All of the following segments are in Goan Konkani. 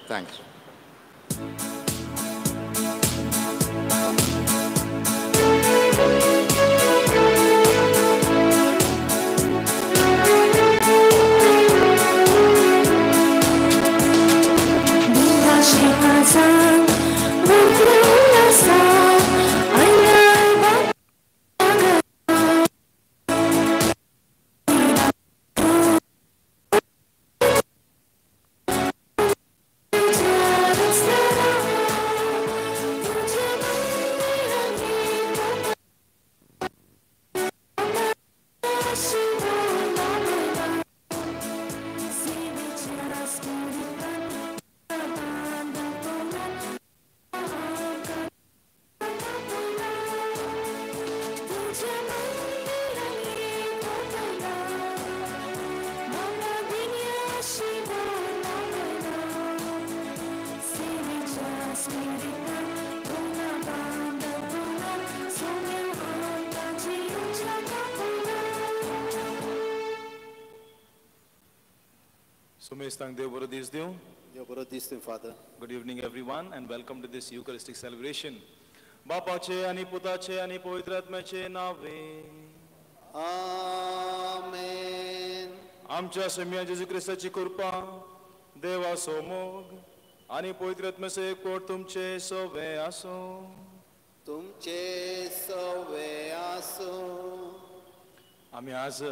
Thanks. Father. Good evening everyone and welcome to this Eucharistic celebration. बापाचे आणि पुताचे आणि पवित्र आत्म्याचे नावे. आमेन. आमच्या स्वाम्या जेजू क्रिस्ताची कृपा, देवाचो मोग आणि पवित्र आत्म्याचो एकवट तुमचे सवे आसो. तुमचे सवे आसो. आमी आज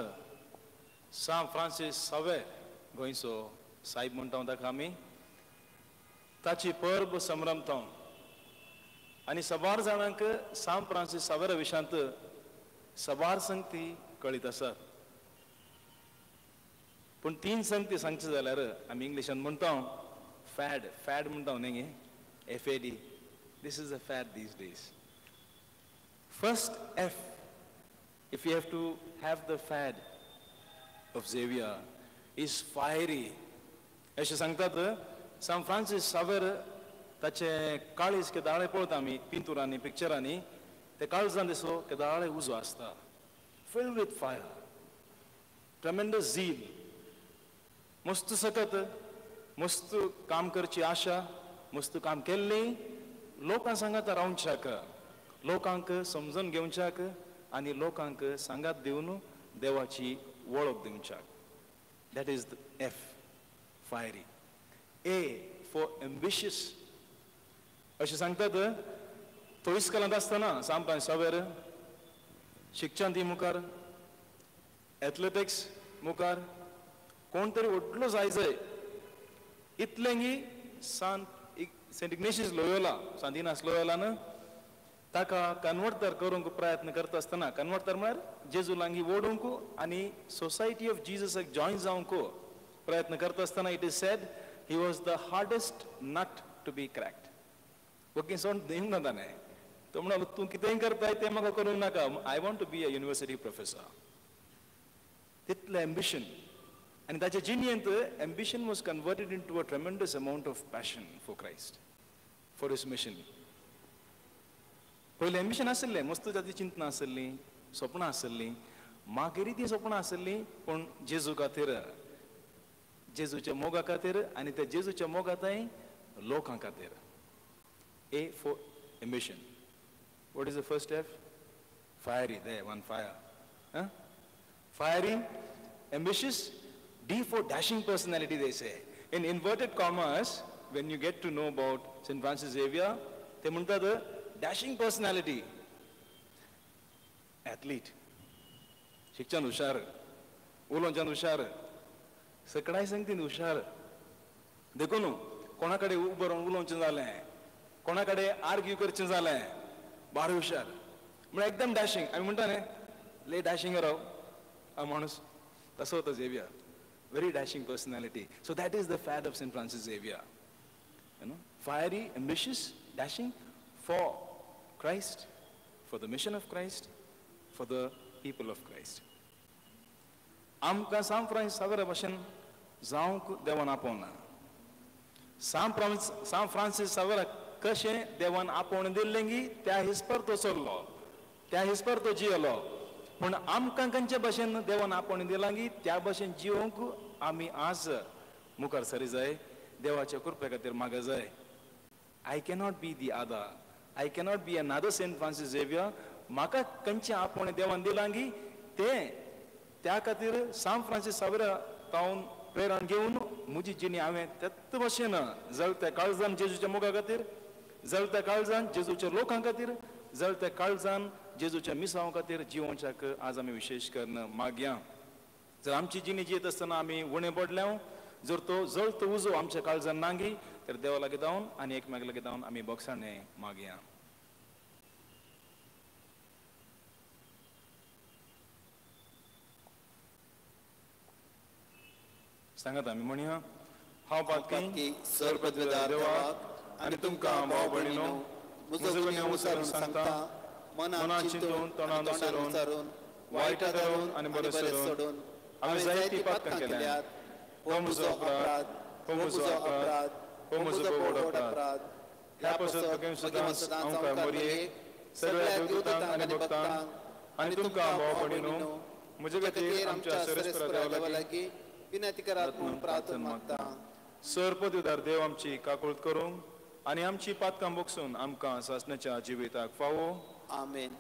सांत फ्रांसीस सावेर गोंयचो साहेब म्हणटा ताका आमी ताची परब संभ्रमता आनी सबार जाणांक सांत फ्रांसीस सावेरा विशांत सबार संगती कळीत आसात. पूण तीन संगती सांगची जाल्यार आमी इंग्लिशान म्हणटा फॅड, फॅड म्हणटा न्ही, F A D. This is a fad these days. First F, if you have to have the fad of Xavier is fiery. अशें सांगतात सांत फ्रांसीस सावेर ताचे काळीज केदाळे पळयता आमी पिंतुरांनी, पिक्चरांनी, ते काळजान दिसो केदाळे उजो आसता, filled with fire, tremendous zeal, मस्त सकत, मस्त काम करची आशा, मस्त काम केल्ली लोकां सांगात रावच्याक, लोकांक समजून घेवच्याक आनी लोकांक सांगात दिवन देवाची वळख दिवच्याक. That is the F, fiery. A for ambitious. अशें सांगतात तो इस्कलांत आसतना सांत फ्रांसीस सावेर शिक्षण ती मुखार, एथलेटिक्स मुखार, कोण तरी व्हडलो जाय जाय इतलेंगी सांत सेंट इग्नेशियस लोयोला, सांत इनास लोयोलान ताका कन्वर्टर करूंक प्रयत्न करता आसतना, कन्वर्टर म्हळ्यार जेजू लागीं ओडूंक आनी सोसायटी ऑफ जिजसाक जॉयन जावंक प्रयत्न करता आसतना, it is said he was the hardest nut to be cracked. वकील सोड दिवंक ना ताणें. तो म्हणालो तूं कितेंय करताय तें म्हाका करूंक नाका, I want to be a university professor. तितलें एम्बिशन. आनी ताच्या जिणेंत ambition was converted into a tremendous amount of passion for Christ, for his mission. पयलें एम्बिशन आशिल्लें, मस्त ताची चिंतना आशिल्लीं, सपनां आशिल्लीं, मागीर तीं सपनां आशिल्लीं, पूण जेजू खातीर, जेजूच्या मोगा खातीर आनी त्या जेजूच्या मोगांतय लोकां खातीर. A for ambition. What is the first F? Fiery, there, one fire. Huh? Fiery, ambitious. D for dashing personality, they say. In inverted commas, when you get to know about St. Francis Xavier, they म्हणतात dashing personality. Athlete. शिक्षण हुशार, उलोवच्यान हुशार, सकडाय संगतीन हुशार. देखून कोणा कडेन उबो रावन उलोवचें जालें, कोणा कडेन आर्ग्यू करचें जालें, बारी हुशार, म्हळ्यार एकदम डॅशिंग. आमी म्हणटा न्ही, ले डॅशिंग राव हा माणूस, तसो होता Xavier. Very dashing personality. So that is the fad of Saint Francis Xavier. You know, fiery, ambitious, dashing for Christ, for the mission of Christ, for the people of Christ. आमकां सांत फ्रांसीस सावेरा भाशेन जावंक देवान आपोवना. सांत फ्रांसीस सावेरा कशें देवान आपोवणें दिल्लें गी त्या हिसपार तो चल्लो, त्या हिसपार तो जियेलो. पूण आमकां खंयचे भाशेन देवान आपोवणें दिलां गी त्या भाशेन जिवंक आमी आज मुखार सरी जाय. देवाच्या कृपे खातीर मागो जाय. I cannot be the other, I cannot be another Saint Francis Xavier. म्हाका खंयचें आपोवणें देवान दिलां गी तें, त्या खातीर सांत फ्रांसीस सावेरा तावन प्रेरण घेवन म्हजी जिणी हांवें तेच भशेन जळत्या काळजान जेजूच्या मोगा खातीर, जळत्या काळजान जेजूच्या लोकां खातीर, जळत्या काळजान जेजूच्या मिसांव खातीर जिवोवच्याक आज आमी विशेश करून मागया. जर आमची जिणी जियेत आसतना आमी उणें पडल्या, जर तो जळतो उजो आमच्या काळजान नांगी तर देवा लागीं धांवन आनी एकमेका लागीं धांवन आमी बोगसाणें मागया. सांगात आमी म्हणया, हांव पातकी सर्वपदवीदार देवाक आनी तुमकां भाव भयणीनो म्हजो गुन्यांव विचारून सांगता, मनान चिंतून तोंडान विचारून वायट धरून आनी बरें सोडून हांवें जायतीं पातकां केल्यात. हो म्हजो अपराध, हो म्हजो अपराध, हो म्हजो व्हड अपराध. ह्या पासत सदांच हांव मरयेक सगळ्या देवदूतांक आनी भक्तांक आनी तुमकां भाव भयणीनो म्हजे खातीर आमच्या सर्वेस्परा देवा लागीं विनंती करात म्हूण प्रार्थना मागता. सर्वपदवीदार देव आमची काकूळत करूंक आनी आमची पातकां बोगसून आमकां सासणाच्या जिविताक फावो. आमेन.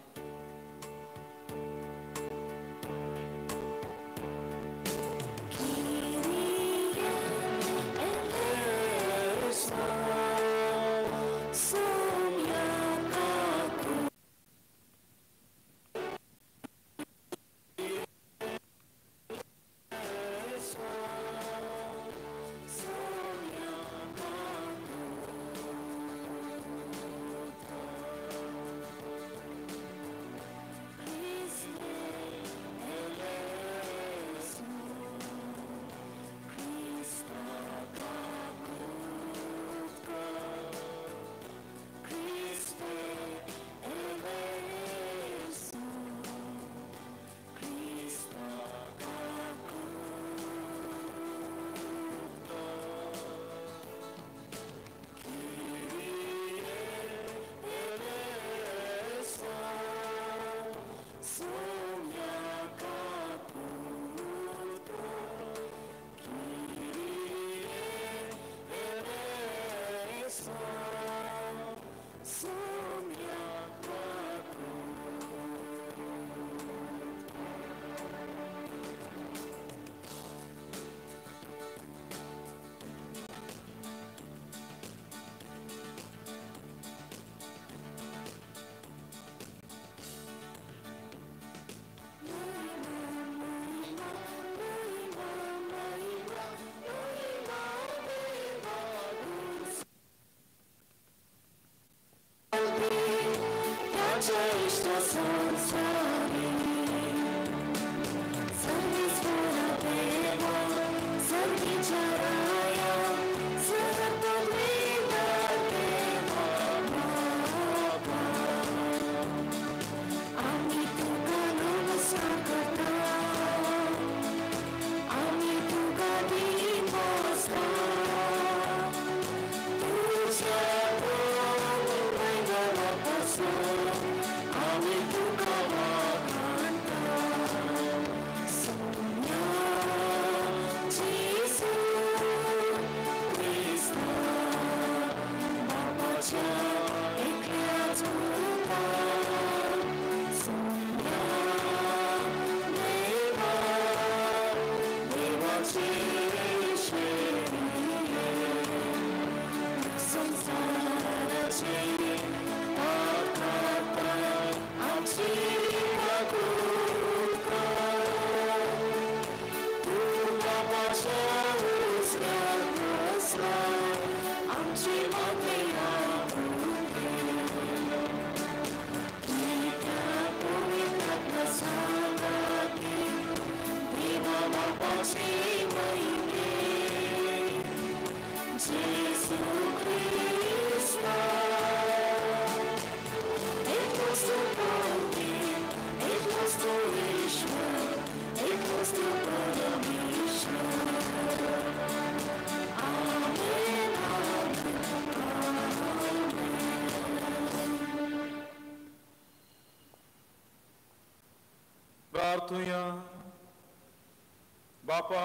बापा,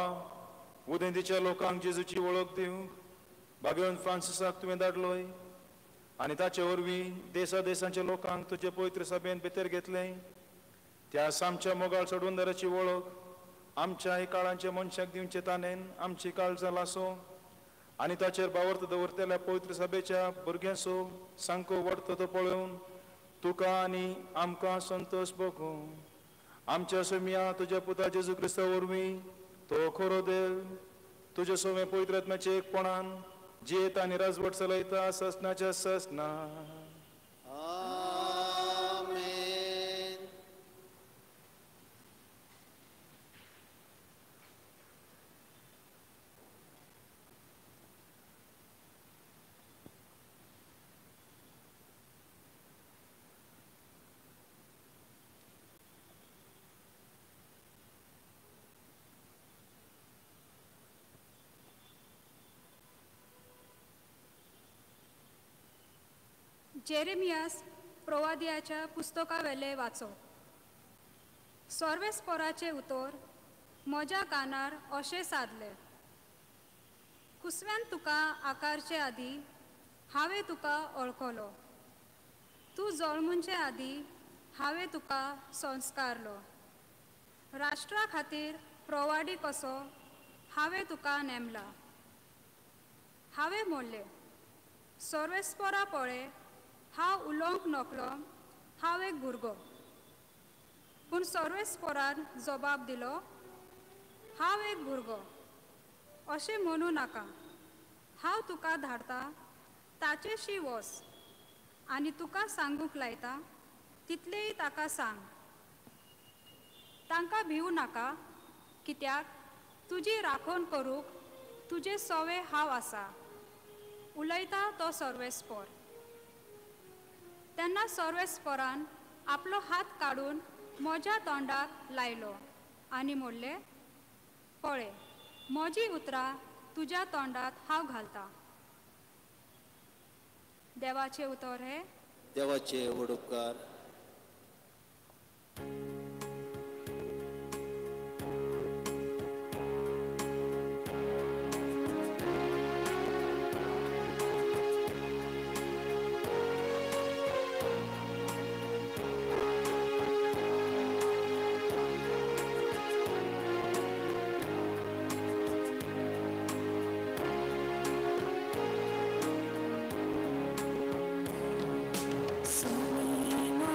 उदेंतीच्या लोकांक जेजूची वळख दिवंक भाग्यवंत फ्रांसिसाक तुवें धाडलोय आनी ताचे वरवीं देसा देसांच्या लोकांक तुजे पवित्र सभेन भितर घेतलें. त्या सामच्या मोगाळ सोडवणदाराची वळख आमच्या हे काळांच्या मनशाक दिवचे ताणेन आमची काळजां लासो आनी ताचेर भावार्थ दवरतल्या पवित्र सभेच्या भुरग्यांचो सामको वाडतो तो पळोवन तुका आनी आमकां संतोश भोगूं. आमच्या सोम्या तुज्या पुता जेजू क्रिस्ता वरवीं तो खरो देव तुज्या सोमे पवित्र आत्म्याच्या एकपणान जियेता आनी राजवट चलयता ससनाच्या ससना. आमेन. जेरेमियास प्रोवादियाच्या पुस्तकावेले वाचो. सोर्वेस्पोराचें उतर म्हज्या कानार अशें सादलें, कुसव्यान तुका आकारचे आदीं हांवें तुका वळखलो, तूं जल्मुचे आदीं हांवें तुका संस्कारलो, राष्ट्रा खातीर प्रोवाडी कसो हांवें तुका नेमला. हांवें म्हणलें, सोर्वेस्पोरा पळय, हांव उलोवंक नकलो, हांव एक भुरगो. पूण सोर्वेस्पोरान जबाब दिलो, हांव एक भुरगो अशें म्हणूं नाका. हांव तुका धाडटा ताचेशी वच आनी तुका सांगूंक लायता तितलेंय ताका सांग. तांकां भिवू नाका, कित्याक तुजी राखण करूंक तुजे सोवे हांव आसा, उलयता तो सोर्वेस्पोर. तेन्ना सोर्वेस्पोरान आपलो हात काडून म्हज्या तोंडाक लायलो आनी म्हणलें, पळय म्हजी उतरां तुज्या तोंडात हांव घालतां. देवाचें उतर हें. देवाचे व्हड उपकार. Soy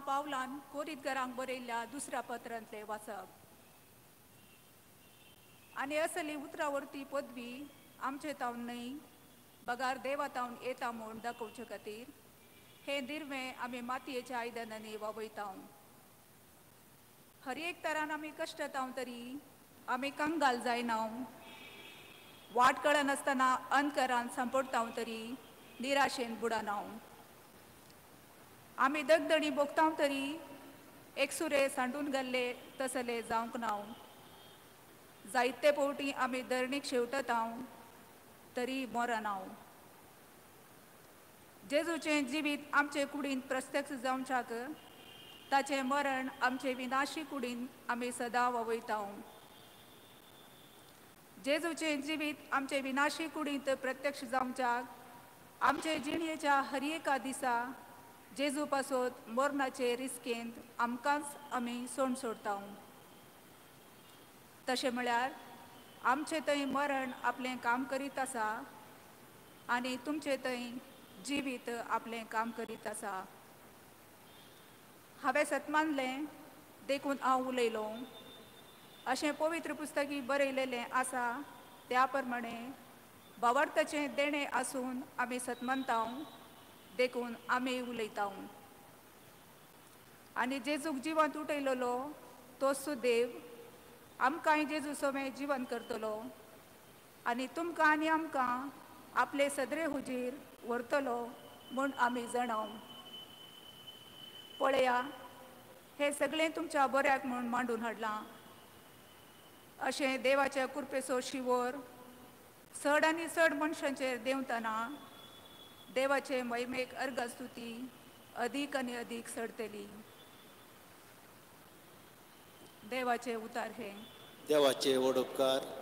पावलान कोरीतघरांक बरयल्ल्या दुसऱ्या पत्रांतलें वाचप. आनी असली उतरावर्ती पदवी आमचे तावन न्हय बगार देवा तावन येता म्हूण दाखोवचे खातीर हें दिरवें आमी मातयेच्या आयदनांनी वावयता. हर एक तरान आमी कश्टताव तरी आमी कंगाल जायना, वाट कळनासतना अंधकारान सांपडटाव तरी निराशेन बुडना. आमी दगदणी भोगताव तरी एकसुरे सांडून घाल्ले तसले जावंक ना. जायते पवटी आमी धरणीक शेवटताव तरी मरना. जेजूचें जिवीत आमचे कुडीन प्रत्यक्ष जावच्याक ताचें मरण आमचे विनाशी कुडीन आमी सदां वावयताव. जेजूचें जिवीत आमचे विनाशी कुडींत प्रत्यक्ष जावच्याक आमचे जिणेच्या हर एका दिसा जेजू पासत मरणाचे रिस्केंत आमकांच आमी सोण सोडता. तशें म्हळ्यार आमचे थंय मरण आपलें काम करीत आसा आनी तुमचे थंय जिवीत आपलें काम करीत आसा. हांवें सत मानलें देखून हांव उलयलों अशें पवित्र पुस्तकी बरयलेलें आसा. त्या प्रमाणे भावार्थाचें देणें आसून आमी सत मानता देखून आमी उलयता. आनी जेजूक जिवंत उठयलेलो तोच देव आमकांय जेजू समें जिवन करतलो आनी तुमकां आनी आमकां आपले सदरे हुजीर व्हरतलो म्हूण आमी जाणाव. पळया, हें सगळें तुमच्या बऱ्याक म्हूण मांडून हाडलां. अशें देवाच्या कृपेचो शिवोर चड आनी चड मनशांचेर देंवतना देवाचे महिमेक अर्घस्तुती अदीक आनी अदीक चडतली. देवाचे उतार हे. देवाचे व्हड उपकार.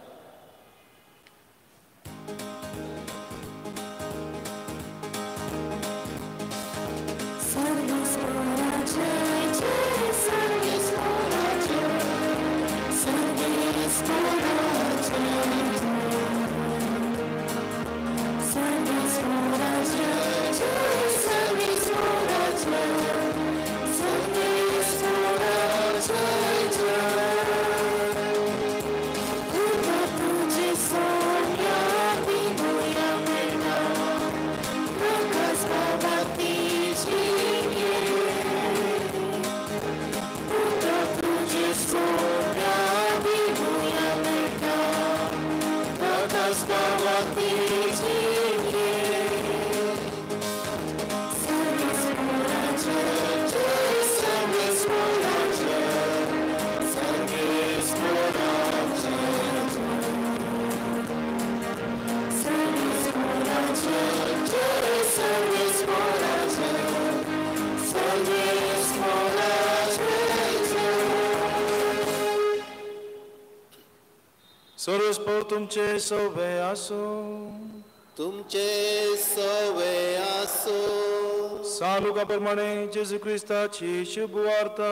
सर्वेस्पर तुमचे सवे आसूं. तुमचे सवे आसूं. सालुका प्रमाणे जेजू क्रिस्ताची शुभ वार्ता.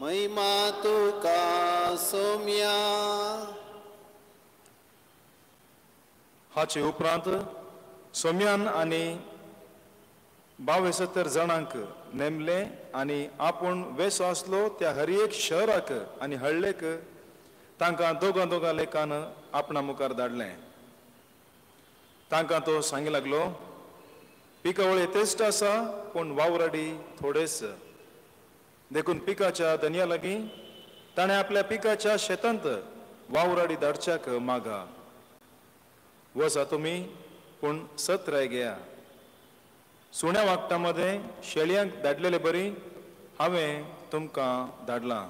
महिमा तुका सोम्या. हाचे उपरांत सोम्यान आनी 72 जाणांक नेमले आनी आपूण वेसो आसलो त्या हर एक शहराक आनी हळ्ळेक तांकां दोगां दोगां लेखान आपणा मुखार धाडलें. तांकां तो सांगी लागलो, पिकावळ येतेश्ट आसा पूण वावराडी थोडेच, देखून पिकाच्या धनया लागीं ताणें आपल्या पिकाच्या शेतांत वावराडी धाडच्याक मागा. वचा तुमी पूण सत्राय घेया. सुण्या वागटा मदें शेळयांक धाडलेले बरी हांवें तुमकां धाडलां.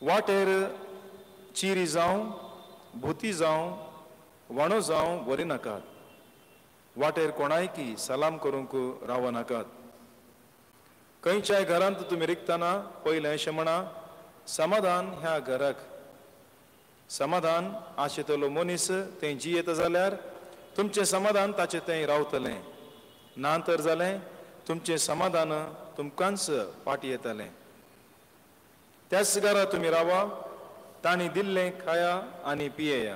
वाटेर चिरी जावं, भुती जावं, वाणो जावं व्हरी नाकात. वाटेर कोणायकी सलाम करूंक राव नाकात. खंयच्याय घरांत तुमी रिगतना पयलें अशें म्हणा, समाधान ह्या घराक. समाधान आशेतलो मनीस थंय जियेता जाल्यार तुमचें समाधान ताचें थंय रावतलें, ना तर जालें तुमचें समाधान तुमकांच फाटी येतलें. त्याच घरा तुमी रावा, तांणी दिल्लें खाया आनी पियेया,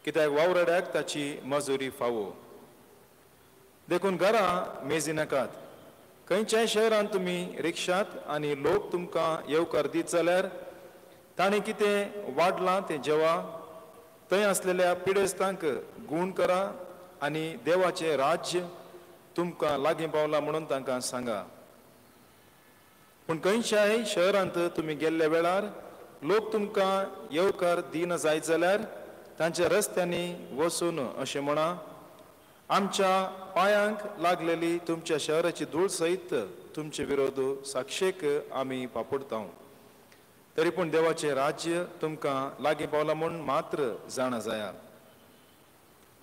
कित्याक वावराड्याक ताची मजुरी फावो. देखून घरां मेजी नाकात. खंयच्याय शहरांत तुमी रिक्षात आनी लोक तुमकां येवकार दीत जाल्यार ताणें कितें वाडलां तें जेवा, थंय आसलेल्या पिडेस्तांक गूण करा आनी देवाचें राज्य तुमकां लागीं पावलां म्हणून तांकां सांगा. पूण खंयच्याय शहरांत तुमी गेल्ल्या वेळार लोक तुमकां येवकार दिना जायत जाल्यार तांच्या रस्त्यांनी वचून अशें म्हणा, आमच्या पांयांक लागलेली तुमच्या शहराची धूळ सयत तुमचे विरोध साक्षेक आमी पापुडता. तरी पूण देवाचें राज्य तुमकां लागीं पावलां म्हूण मात्र जाणा जाया.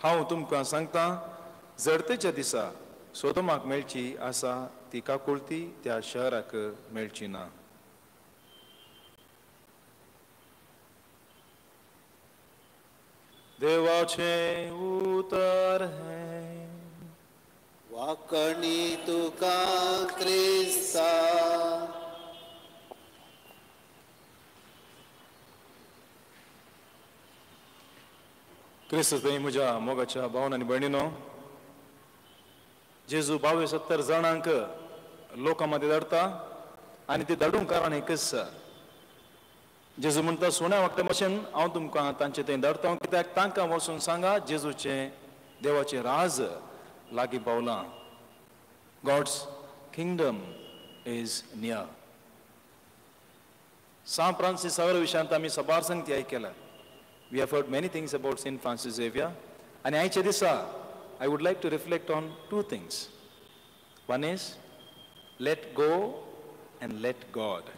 हांव तुमकां सांगता, जडतेच्या दिसा सोदोमाक मेळची आसा ती काकुळती त्या शहराक मेळची ना. देवाचें उतर हें. वाकणी तुका क्रिस्ता. क्रिस्त थंय म्हज्या मोगाच्या भावन आनी भयणीनो, जेजू 72 जाणांक लोकां मदीं धाडटा आनी ते धाडूंक कारण एकच. जेजू म्हणटा, सुण्या वागता भशेन हांव तुमकां तांचे थंय धाडटा, कित्याक तांकां वचून सांगा जेजूचें देवाचें राज लागीं पावलां. God's kingdom is near. Saint Francis Xavier विशयांत आमी सबार संगती आयकल्या. We have heard many things about Saint Francis Xavier. आनी आयच्या दिसा I would like to reflect on two things. One is let go and let God.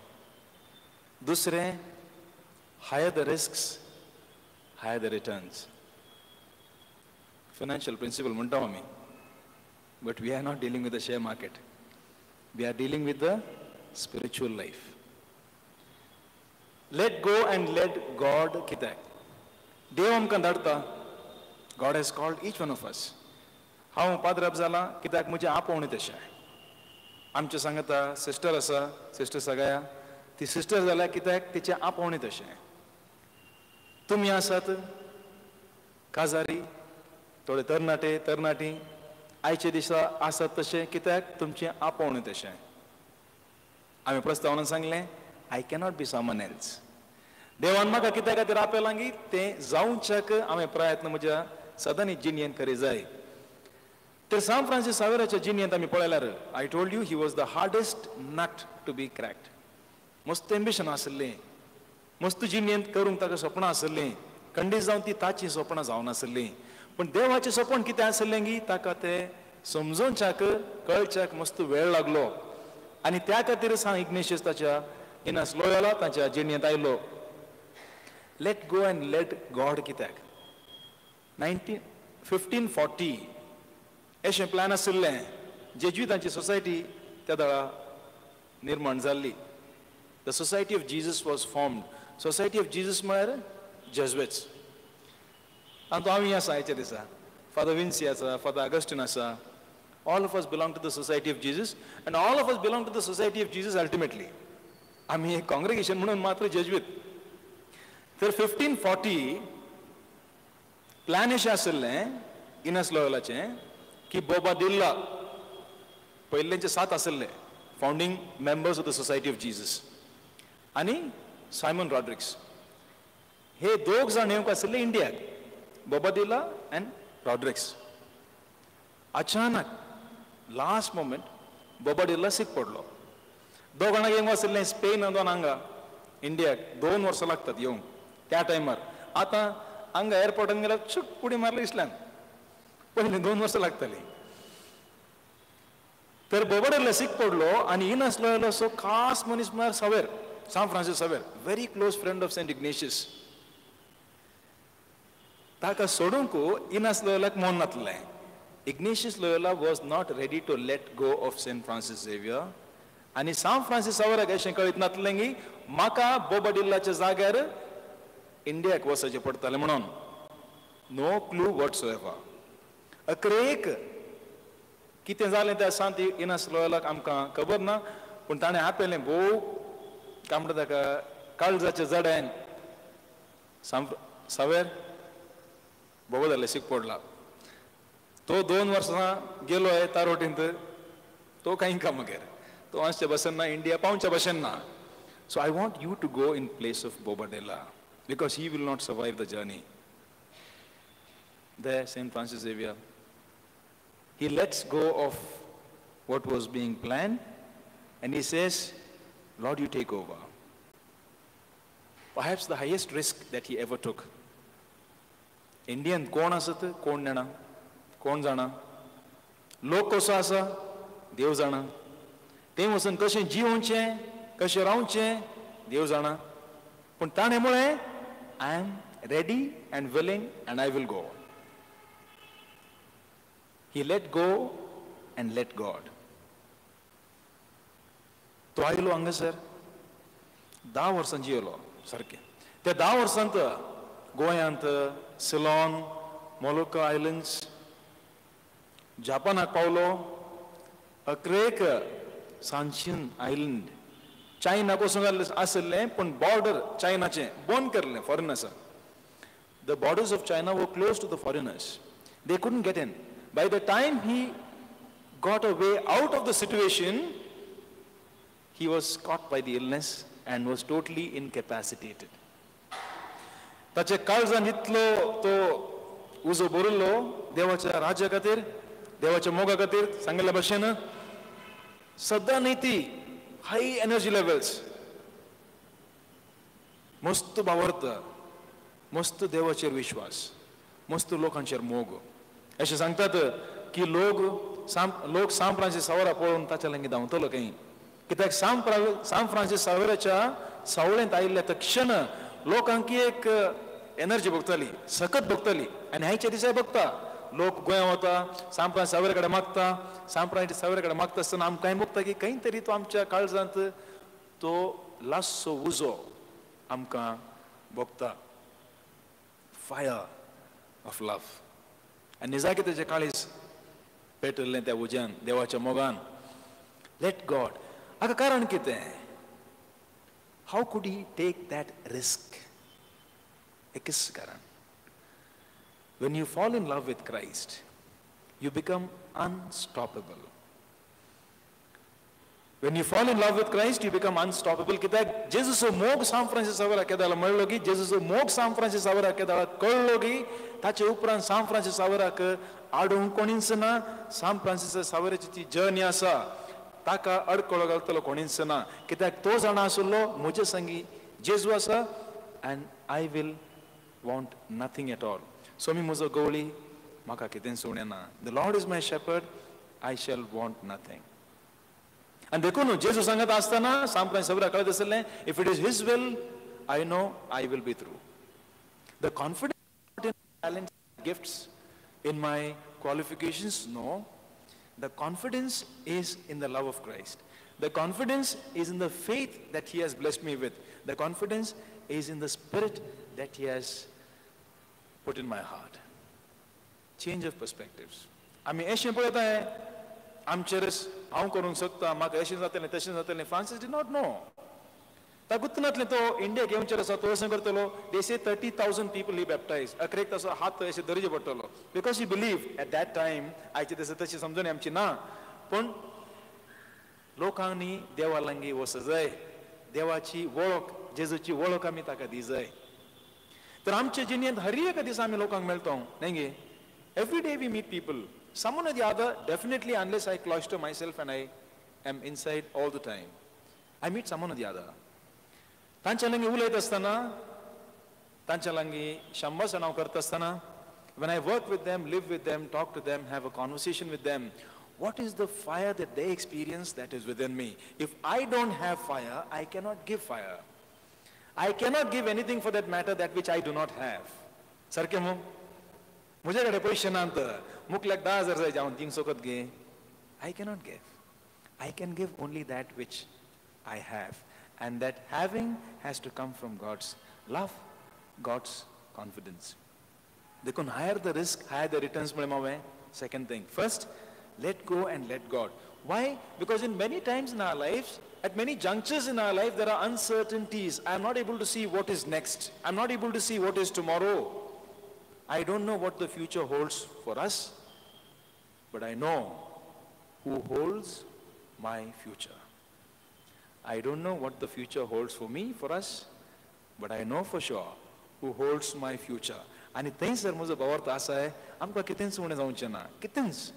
दुसरें, higher the risks, higher the returns. Financial principle म्हणटा आमी, but we are not dealing with the share market. We are dealing with the spiritual life. Let go and let God कित्याक देव आमकां धाडटा. God has called each one of us. हांव पाद्राप जाला कित्याक म्हजें आपोवणें तशें. आमचें सांगता सिस्टर आसा, सिस्टर सगळ्या ती सिस्टर जाल्या कित्याक तिचें आपोवणें तशें. तुमी आसात काजारी, थोडे तरणाटे तरणाटी आयचे दिसा आसात तशें कित्याक तुमचें आपोवणें तशें. आमी प्रस्तावनान सांगलें, I cannot be someone else. देवान म्हाका कित्या खातीर आपयलां की तें जावच्याक हांवें प्रयत्न म्हज्या सदांनी जिणेंत करी जाय. तर सांत फ्रांसीस सावेराच्या जिणेंत आमी पळयल्यार, I told you he was the hardest nut to be cracked. मस्त एम्बिशन आशिल्लें, मस्त जिणेंत करूंक ताका सपनां आशिल्लीं, खंडीत जावन ती ताचीं सपनां जावनासलीं. पूण देवाचें सपन कितें आशिल्लें की ताका तें समजोवच्याक कळच्याक मस्त वेळ लागलो. आनी त्या खातीर सांत इग्नेशियस ताच्या इनास लोयोला ताच्या जिणेंत आयलो. Let go and let God कित्याक 1540 अशें प्लॅन आशिल्लें. जेजुइतांची सोसायटी त्या दळा निर्माण जाल्ली. The Society of Jesus was formed. Society of Jesus म्हळ्यार जेजुइट्स. आनी तो आमी आसा आयच्या दिसा, फादर विन्सी आसा, फादर ऑगस्टीन आसा. All of us belong to the Society of Jesus and all of us belong to the Society of Jesus ultimately. आमी एक कॉंग्रेगेशन म्हणून मात्र जेजुइत. तर 1540 प्लॅन अशें आशिल्लें इनास लोयोलाचें की बोबादिल्ला पयलेंचे 7 आशिल्ले founding members of the Society of Jesus आनी सायमन रॉड्रिक्स हे दोग जाण येवंक आशिल्ले इंडियाक, बोबादिल्ला अँड रॉड्रिक्स. अचानक लास्ट मोमेंट बोबादिल्ला सीक पडलो. दोग जाणांक येवंक आशिल्लें स्पेन दोन हांगा इंडियाक 2 वर्सां लागतात येवंक त्या टायमार. आतां हांगा एअरपोर्टान गेल्यार चूक उडी मारली इस्लान, पयलीं 2 वर्सां लागतालीं. तर बोबाडिल्ला सीक पडलो आनी इनास लोयोला असो खास मनीस म्हळ्यार Xavier, Saint Francis Xavier, very close friend of Saint Ignatius. ताका सोडूंक इनास लोयोलाक मन नातलें. Ignatius Loyola was not ready to let go of Saint Francis Xavier. आनी सांत फ्रांसीस सावेराक अशें कळीत नातलें की म्हाका बोबाडिल्लाच्या जाग्यार इंडियाक वचचें पडटलें म्हणून. No clue whatsoever. अकरेक कितें जालें त्या सांत इनास लोयोलाक आमकां खबर ना, पूण ताणें आपयलें भोव काय म्हणटा ताका काळजाच्या जड्यान. सावेर बोबाडिल्ला सीक पडला. तो 2 वर्सां गेलो आहे तारोटींत, तो कांय का मगेर तो आसचे भशेन ना, इंडिया पावच्या भशेन ना. So I want you to go in place of Bobadilla because he will not survive the journey. There Saint Francis Xavier he lets go of what was being planned and he says, Lord, you take over. Perhaps the highest risk that he ever took. Indian कोण आसत कोण जाणा, कोण जाणा, लोक कसो आसा देव जाणा, ते वचून कशें जिवचें कशें रावचें देव जाणा, पूण ताणें म्हळें I am ready and willing and I will go. He let go and let God. तो आयलो हांगासर 10 वर्सां जियेलो सारकें. त्या 10 वर्सांत गोंयांत, सिलॉन, मोलुका आयलंड्स, जापानाक पावलो, अक्रेक सांशिन आयलंड, चायना वचूंक आशिल्लें पूण बॉर्डर चायनाचें बंद केल्लें फॉरेनर्साक. The borders of China were close to the foreigners, they couldn't get in. By the time he got a way out of the situation, he was caught by the illness and was totally incapacitated. ताचे काळजान इतलो तो उजो भरिल्लो देवाच्या राज्या खातीर, देवाच्या मोगा खातीर, सांगिल्ल्या भशेन सदां न्ही ती हाय एनर्जी लेवल्स, मस्त भावार्थ, मस्त देवाचेर विश्वास, मस्त लोकांचेर मोग. अशें सांगतात की लोक सांत फ्रांसीस सावरा पळोवन ताच्या लागीं धांवतलो खंय, कित्याक सांत फ्रांसीस सावराच्या सावळेंत आयिल्ल्या तक्षण लोकांक एक एनर्जी भोगताली, सकत भोगताली. आनी आयच्या दिसाय भोगता, लोक गोंया वता, सांत फ्रांसीस सावरा कडेन मागता, सांत फ्रांसीस सावरा कडेन मागता आसतना आमकां भोगता की खंय तरी तो आमच्या काळजांत तो लासचो उजो आमकां भोगता, फायर ऑफ लव्ह. आनी निजाकी तेजें काळीज पेटल्लें त्या उज्यान, देवाच्या मोगान. Let God. आतां कारण कितें? How could he take that risk? एकच कारण, when you fall in love with Christ, you become unstoppable. When you fall in love with Christ, you become unstoppable. कित्याक जेजूचो मोग सांत फ्रांसीस सावरा केदाळा मेळ्ळो की, जेजूचो मोग सांत फ्रांसीस सावरा केदाळा कळ्ळो की, ताचे उपरांत सांत फ्रांसीस सावराक आडोवंक कोणीच ना. सांत फ्रांसीस सावराची ती जर्नी आसा ताका अडकळो घालतलो कोणीच ना, कित्याक तो जाणा आशिल्लो म्हजे संगी जेजू आसा and I will want nothing at all. So मी म्हजो गवळी, म्हाका कितेंच उणें ना. The Lord is my shepherd, I shall want nothing. आनी देखून जेजू सांगत आसतना सांत फ्रांसीस सावरा कळत आशिल्लें, if it is his will, I know I will be through. The confidence in talent, gifts, in my qualifications, no. The confidence is in the love of Christ. The confidence is in the faith that he has blessed me with. The confidence is in the spirit that he has put in my heart. Change of perspectives. आमी अशें पळयताय आमचेरच हांव करूंक शकता, म्हाका अशें जातलें तशें जातलें. Francis did not know. ताका गुत्तनातलें तो इंडियाक येवचेर आसा, तो अशें करतलो. They say 30,000 people he baptized. अकरेक ताचो हात अशें दर्जे पडटलो, because he believe at that time. आयचे दिसा तशी समजणी आमची ना, पूण लोकांनी देवा लागीं वचूंक जाय, देवाची वळख, जेजूची वळख आमी ताका दी जाय. तर आमचे जिणेंत हर एका दिसा आमी लोकांक मेळटा न्ही गे. Every day we meet people, someone or the other, definitely, unless I cloister myself and I am inside all the time, I meet someone or the other. तांच्या लागीं उलयत आसतना, तांच्या लागीं संभाशण हांव करता आसतना, when I work with them, live with them, talk to them, have a conversation with them, what is the fire that they experience that is within me? If I don't have fire, I cannot give fire. I cannot give anything for that matter that which I do not have. सारकें मू? म्हजे कडेन पयशे नात, मुकल्याक 10,000 जाय, हांव दिवंक शकत गे? I cannot give. I can give only that which I have. And that having has to come from God's love, God's confidence. देखून higher the risk, higher the returns म्हळें हांवें. Second thing, first, let go and let God. Why? Because in many times in our lives, at many junctures in our life, there are uncertainties. I am not able to see what is next. I am not able to see what is tomorrow. I don't know what the future holds for us, but I know who holds my future. I don't know what the future holds for me, for us, but I know for sure who holds my future. आनी थंयसर म्हजो भावार्थ आसा, आमकां कितेंच उणें जावचें ना, कितेंच.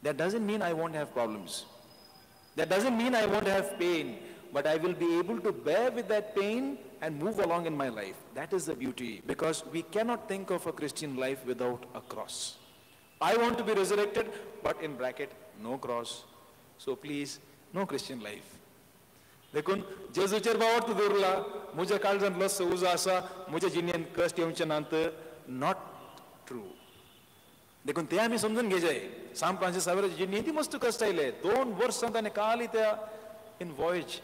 That doesn't mean I won't have problems. That doesn't mean I won't have pain, but I will be able to bear with that pain and move along in my life. That is the beauty, because we cannot think of a Christian life without a cross. I want to be resurrected, but in bracket, no cross. So please, no Christian life. देखून जेजूचेर भावार्थ दवरला, म्हज्या काळजांत लस उजो आसा, म्हज्या जिणेंत कश्ट येवचे नात, not true. देखून ते आमी समजून घेवचे. सांत फ्रांसीस सावेराची जिणेंत ती मस्त कश्ट आयले. 2 वर्सां ताणें काली त्या in voyage.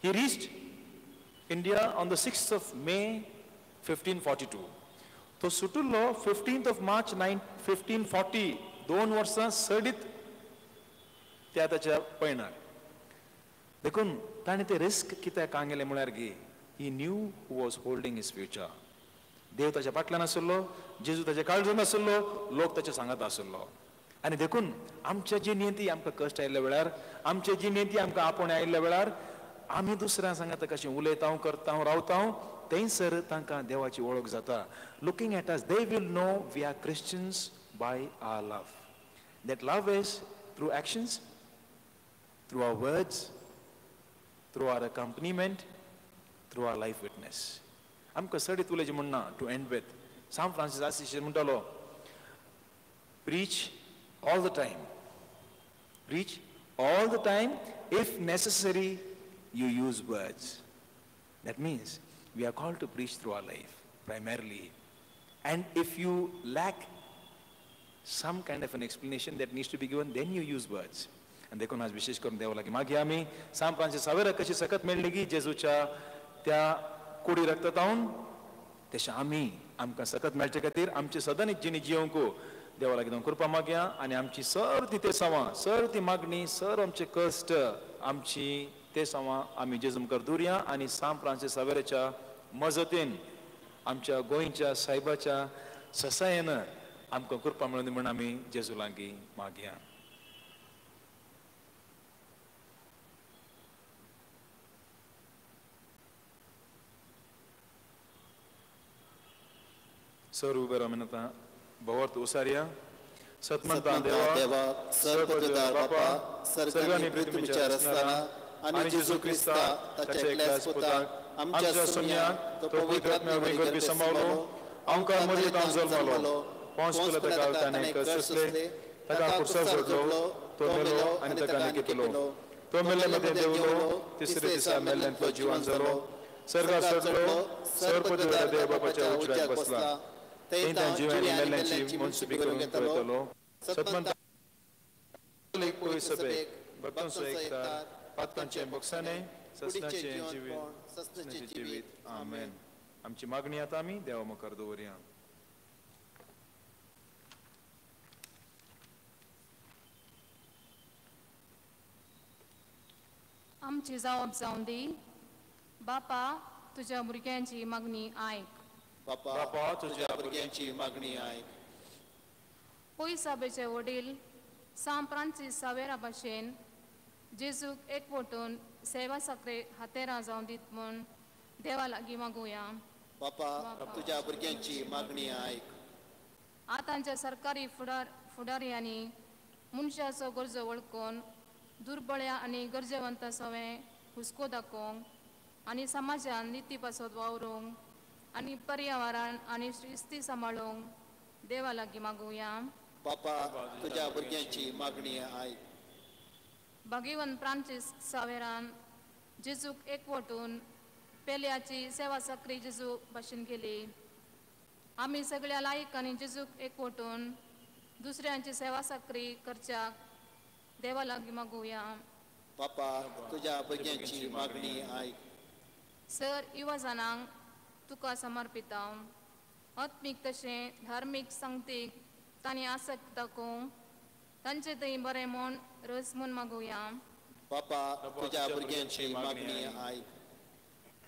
He reached India on the 6th of May 1542. तो सुटुल्लो 15th of March 1540. 2 वर्सां सडीत त्या ताच्या पयणार. देखून ताणें ते रिस्क कित्याक कांगेलें म्हळ्यार गी, he knew who was holding his future. देव ताच्या फाटल्यान आशिल्लो, जेजू ताच्या काळजांत आशिल्लो, लोक ताच्या सांगात आशिल्लो. आनी देखून आमच्या जिणेंत आमकां कश्ट आयिल्ल्या वेळार, आमच्या जिणेंत आमकां आपोवणें आयिल्ल्या वेळार, आमी दुसऱ्यां सांगात कशें उलयता, करता, रावता, थंयसर तांकां देवाची वळख जाता. Looking at us, they will know we are Christians by our love. That love is through actions, through our words, through our accompaniment, through our life witness. आमकां सडीत उलयचें म्हण ना. To end with, Sant Francis Assisi म्हणटालो, preach all the time, preach all the time, if necessary you use words. That means we are called to preach through our life primarily. And if you lack some kind of an explanation that needs to be given, then you use words. आनी देखून आज विशेष करून देवा लागीं मागीर आमी सांत फ्रांसीस सावेराक कशी सकत मेळ्ळी की जेजूच्या त्या कुडी रक्तांत, तशें आमी आमकां सकत मेळचे खातीर आमची सदांच जिणी जियोंक देवा लागीं कृपा मागया. आनी आमची सर ती तेसांवां, सर ती मागणी, सर आमचे कश्ट, आमची तेसांवां आमी जेजू मुखार दवरया. आनी सांत फ्रांसीस सावेराच्या मजतीन, आमच्या गोंयच्या सायबाच्या ससायेन आमकां कृपा मेळून म्हूण आमी जेजू लागीं मागया. सर उबे रावन आतां भावार्थ उसारया. सतमंता देवा, सर्वपदवीधर बापा, सर्गांनी पृथ्वीचेर आसतना आनी जेजू क्रिस्ता ताच्या एकल्याच पुताक आमच्या सोम्याक तो पवित्र आत्म्या वरवीं गर्भे सांबाळलो, आमकां मदीं जल्मलो, पोंस पिलाता ताणें कश्ट सोंसले, ताका खुर्सार जोडलो, तो मेलो आनी ताका निकेतलो, तो मेल्ल्या मदें देंवलो, तिसऱ्या दिसा मेल्ल्यांतलो जिवान जालो, सर्गार चडलो, सर्वपदवीधर देव बापाच्या उजव्याक बसला, थंय जिव्या आनी मेल्ल्यांची मनसुबी करूंक येतलो. सतमंता सभेक भक्तांचो एकचार, पातकांचें भोगसाणें, ससनाचें जिवीत, ससनाचें जिवीत. आमेन. आमची मागणी आतां आमी देवा मुखार दवरया. आमची जावप जावं दी. बापा, तुज्या भुरग्यांची मागणी आयक. बापा, तुज्या भुरग्यांची मागणी आयक. पयसाबेचे वडील सांत फ्रांसीस सावेरा भाशेन जेजूक एकवटून सेवा साखरे हातेरां जावं दीत म्हूण देवा लागीं मागुया. बापा, तुज्या भुरग्यांची मागणी आयक. आतांच्या सरकारी फुडारयांनी मनशाचो गरजो वळखून दुर्बळ्या आनी गरजेवंता सवें हुस्को दाखोवंक आनी समाजान निती पासत वावरूंक आनी पर्यावरण आनी शिस्ती सांबाळूंक देवा लागीं मागुया. बापा, तुज्या भुरग्यांची मागणी आयक. भाग्यवंत फ्रांसीस सावेरान जेजूक एकवटून पेल्याची सेवा साखरी जेजू भाशेन केली. आमी सगळ्या लायकांनी जेजूक एकवटून दुसऱ्यांची सेवा साखरी करच्याक देवा लागीं मागुया. बापा, तुज्या भुरग्यांची मागणी आयक. सर युवा जाणांक तुका समर्पिता. आत्मीक तशें धार्मीक सांगतीक तांणी आसक्त दाखोवंक तांचे थंय बरें म्हूण रस म्हूण मागुया. बापा, तुज्या भुरग्यांची मागणी आयक.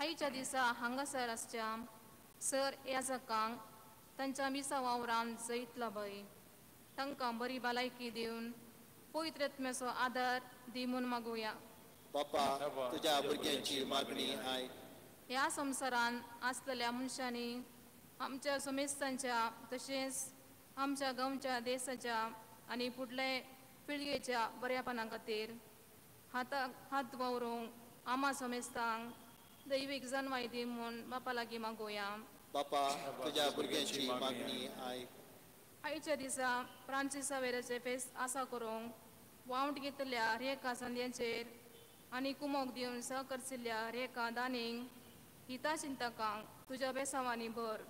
आयच्या दिसा हांगासर आसच्या सर याजकांक तांच्या मिसा वावरान जैत लाभय, तांकां बरी भलायकी दिवन पवित्र आत्म्याचो आदार दी म्हूण मागुया. बापा तुज्या भुरग्यांची मागणी आयक. ह्या संवसारान आसलेल्या मनशांनी आमच्या समेस्तांच्या तशेंच आमच्या गांवच्या देशाच्या आनी फुडले पिळगेच्या बऱ्यापणा खातीर हाताक हात वावरूंक आमा समेस्तांक दैवीक जनवाय दी म्हूण बापा लागीं मागोया. बापा तुज्या भुरग्यांची मागणी आयक. आयच्या दिसा फ्रांसीस सावेराचें फेस्त आसा करूंक वावट घेतल्या रेखा संद्यांचेर आनी कुमोक दिवन सहकरशिल्ल्या रेखा दानींक हिता चिंतकांक तुज्या बेसांवांनी भर.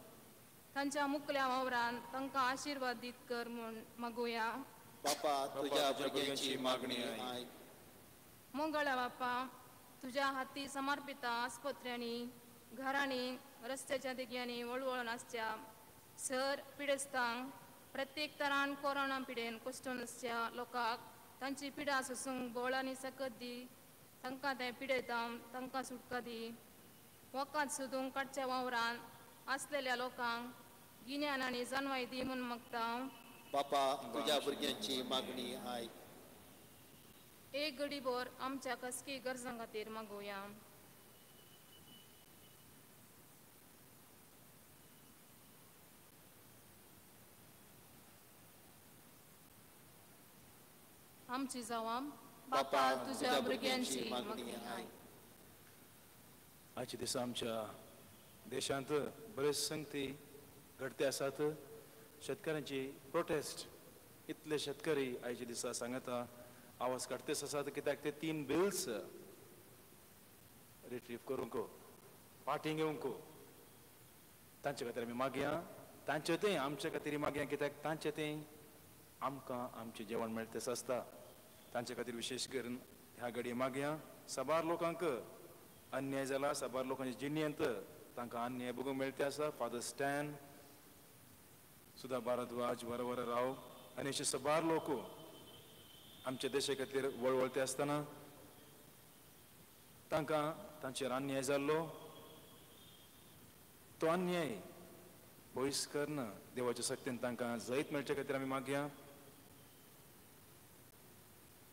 तांच्या मुकल्या वावरान तांकां आशिर्वाद दीत कर म्हूण मागुया. बापा तुज्या भुरग्यांची मागणी आयक. मंगळा बापा तुज्या हाती समर्पिता आस्पत्र्यांनी घरांनी रस्त्याच्या देग्यांनी वळवळून आसच्या सर पिडेस्तांक प्रत्येक तरान कोरोना पिडेन कश्टून आसच्या लोकांक तांची पिडा सोसूंक बळ आनी सकत दी. तांकां तें पिडेता तांकां सुटका दी. वकात सोदूंक काडच्या वावरान आसलेल्या लोकांक गिन्यान आनी जानवाय दी म्हूण मागता. बापा तुज्या भुरग्यांची मागणी आयक. एक घडीभर आमच्या खासगी गरजां खातीर मागोवया. आमची जावां बापा तुज्या भुरग्यांची मागणी आयक. आयच्या दिसा आमच्या देशांत बरेच संगती घडते आसात. शेतकारांची प्रोटेस्ट, इतले शेतकरी आयच्या दिसा सांगता आवाज काडतेच आसात कित्याक ते 3 बिल्स रिट्रीव करूंक फाटीं घेवंक तांचे खातीर आमी मागया. तांचे तें आमचे खातीर मागया कित्याक तांचे तें आमकां आमचें जेवण मेळतेच आसता. तांचे खातीर विशेश करून ह्या घडये मागया. साबार लोकांक अन्याय जाला, साबार लोकांच्या जिणेंत तांकां अन्याय बघूंक मेळते आसा. फादर स्टॅन, सुधा भारद्वाज, वरवर राव आनी अशे साबार लोक आमच्या देशा खातीर वळवळते आसतना तांकां तांचेर अन्याय जाल्लो तो अन्याय पयस करून देवाच्या शक्तीन तांकां जैत मेळचे खातीर आमी मागया.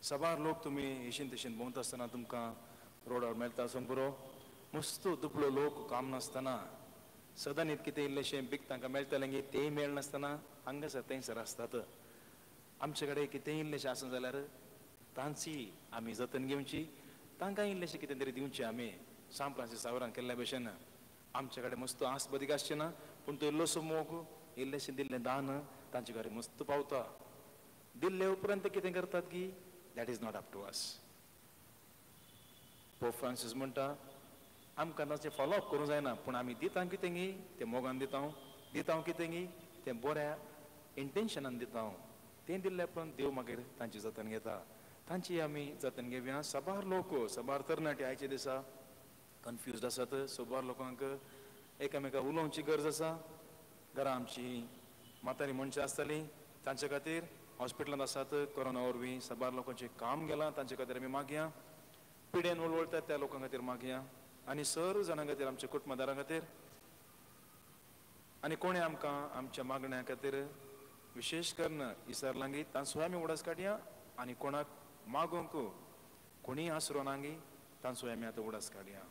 साबार लोक तुमी हेशीन तेशीन भोंवता आसतना तुमकां रोडार मेळटा आसूंक पुरो. मस्त दुबळो लोक काम नासतना सदांनीत कितें इल्लेशें बीक तांकां मेळटलें गी तेंय मेळनासतना हांगासर थंयसर आसतात. आमचे कडेन कितेंय इल्लेशें आसा जाल्यार तांची आमी जतन घेवची, तांकां इल्लेशें कितें तरी दिवचें. आमी सांत फ्रांसीस सावरान केल्ल्या भशेन आमचे कडेन मस्त आस बदीक आसचें ना, पूण तो इल्लोसो मोग इल्लेशें दिल्लें दान तांचे कडेन मस्त पावता. दिल्ले उपरांत ते कितें करतात की that is not up to us. Pope Francis म्हणटा आमकां ताचें फॉलोअप करूंक जायना, पूण आमी दिता कितें गी तें मोगान दिता, दिता कितें गी तें बऱ्या इंटेन्शनान दिता. तें दिल्ल्या उपरांत देव मागीर तांची जतन घेता. तांची आमी जतन घेवया. साबार लोक, साबार तरणाटे आयच्या दिसा कन्फ्युज्ड आसात. साबार लोकांक एकामेका उलोवची गरज आसा. घरा आमची म्हातारी मनशां आसतालीं तांचे खातीर हॉस्पिटलांत आसात कोरोना वरवीं साबार लोकांचें काम गेलां, तांचे खातीर आमी मागया. पिडेन वळवळटात त्या लोकां खातीर मागया आनी सर्व जाणां खातीर, आमच्या कुटुंबदारां खातीर आनी कोणें आमकां आमच्या मागण्या खातीर विशेश करून विसरलांगी तांचो आमी उडास काडया आनी कोणाक मागूंक कोणीय आसरो नांगी तांचो आमी आतां उडास काडया.